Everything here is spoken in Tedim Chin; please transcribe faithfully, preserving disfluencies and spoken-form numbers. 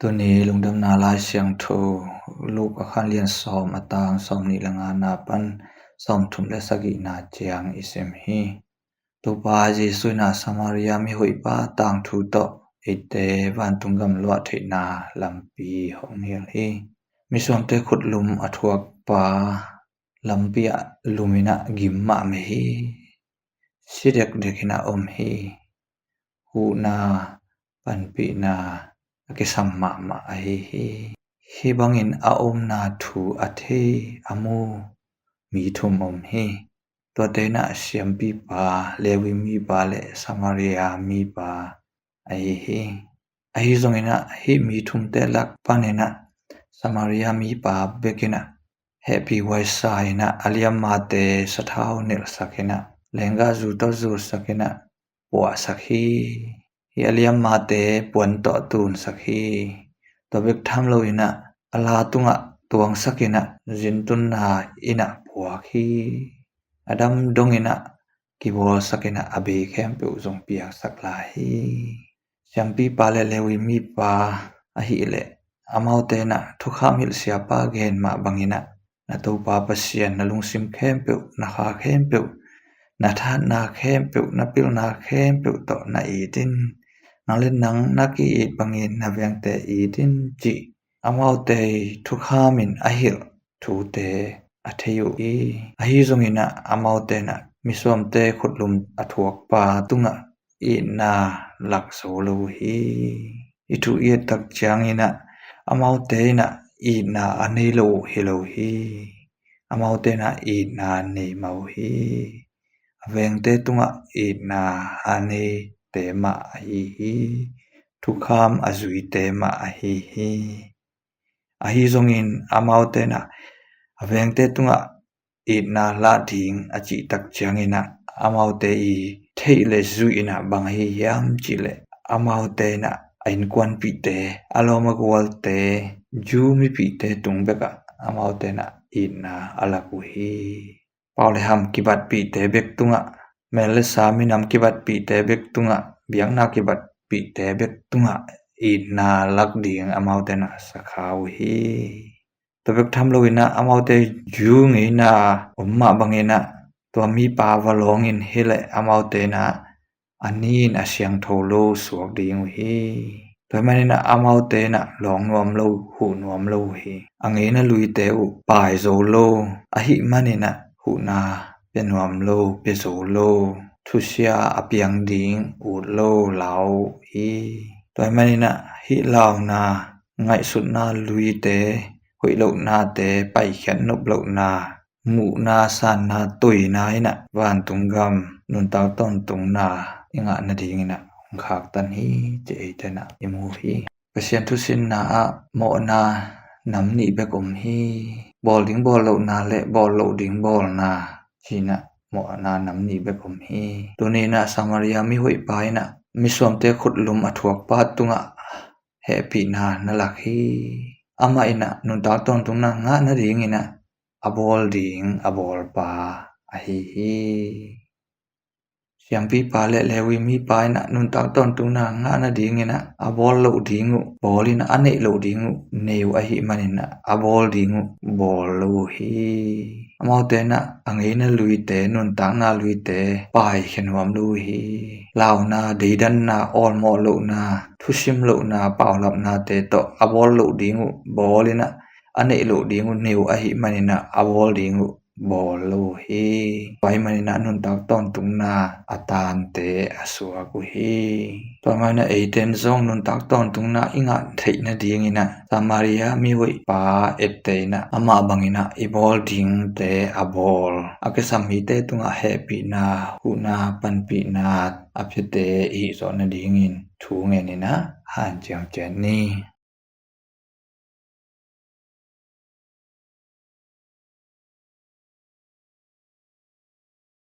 Tuni lungdamna Lai Siangtho Luka khan lian sawm a tang sawm nih le ngana pan sawm thum le sagihna ciang i sim hi. Topa Jesuh in ah Samaria mihoihpa tangthu tawh eite vantung gam luah theihna lampi hong hilh hi. Misuamte khutlum a thuakpa lampi ah lum in ah gim mahmah hi. Si dekdek in ah om hi. Huhna, panpihna a kisam mahmah ahi hi. Hih bangin a omna thu a thei a mu mi thum om hi. Tuate in ah siampipa, Levi mipa le Samaria mipa ahi hi. Ahi zongin ah hih mi thumte lak panin ah Samaria mipa bek in ah hehpih huaisa in ah a liammate sathau nilhsak in ah lenggahzu tawh zusak in ah puahsak hi. Hih a liammate puan tawh tunsak hi. Tua bek tham lo in ah a la tungah tuangsak in ah zintunna in ah puak hi. A dam dong in ah kibawlsak in ah a bei khempeuh zong piaksak lai hi. Siampipa le Levi mipa ahih leh amaute in ah thukham hilh siapa gen mah bangin ah na Topa Pasian na lungsim khempeuh, na kha khempeuh, na thatna khempeuh, na pilna khempeuh tawh na it in. Nang le nang na ki-it bangin na vengte it in, cih amaute thukham in a hilh thute a thei uh hi. Ahi zongin ah amaute in ah misuamte khutlum a thuakpa tungah itna lak zo lo uh hi. I thu i et tak ciangin ah amaute in ah itna a nei lo uh hi lo hi. Amaute in ah itna nei mah uh hi. A vengte tungah itna a neite mah ahi hi. Thukham a zuite mah ahi hi. Ahi zongin amaute in ah a vengte tungah itna lah ding a cih tak ciangin ah amaute i theih le zuih in ah bang ahi hiam cih leh amaute in ah a innkuanpihte, a lawm a gualte, Jew mipihte tung bekah amaute in ah itna a lak uh hi. Pau le ham kibatpihte bek tungah, mel le sa minam kibatpihte bek tungah, biakna kibatpihte bek tungah itna lak ding amaute in ah sa kha uh hi. Tua bek tham lo in ah amaute Jew ngeina om mah bangin ah tua mipa va lawng in hi leh amaute in ah a nin a siangtho lo suak ding uh hi. Tua ahih manin ah amaute in ah lawng nuam lo, huh nuam lo uh hi. A ngeina luite uh pai zo lo ahih manin ah huhna pia nuam lo, pia zo lo, thusia a piang ding ut lo lau uh hi. Tua ahih manin ah hih launa, ngaihsutna luite, hoih lohnate, paikhiat nop lohna, muhna, sanna, toina in ah vantung gam nuntak tawntungna i ngah nadingin ah hong khaktan hi, ci eite in ah i mu hi. Pasian thusinna ah mawhna nam nih bek om hi. Bawl ding bawl lohna le bawl loh ding bawlna ci-in ah mawhna nam nih bek om hi. Tuni in ah Samaria mihoihpa in ah misuamte khutlum a thuakpa tungah hehpihna na lak hi. Amah in ah nuntak tawntungna ngah nadingin ah a bawl ding a bawlpa ahi hi. Siampipa le Levi mipa in ah nuntak tawntungna ngah nadingin ah a bawl loh ding uh bawl in ah a neih loh ding uh nei uh ahih manin ah a bawl ding uh bawl lo uh hi. Amaute in ah a ngeina luite, nuntakna luite paikhia nuam lo uh hi. Launa, deidanna, awlmawh lohna, thusim lohna, paulapnate tawh a bawl loh ding uh bawl in ah a neih loh ding uh nei uh ahih manin ah a bawl ding uh bawl lo uh hi. Tua ahih manin ah nuntak tawntungna a tante a suak uh hi. Tua ahih manin ah eite in zong nuntak tawntungna i ngah theih nadingin ah Samaria mihoihpa etteh in ah amah bangin ah i bawl dingte a bawl, a kisam mite tungah hehpihna, huhna, panpihna a piate i hih zawh nadingin thu ngen in ah hanciam ciat ni.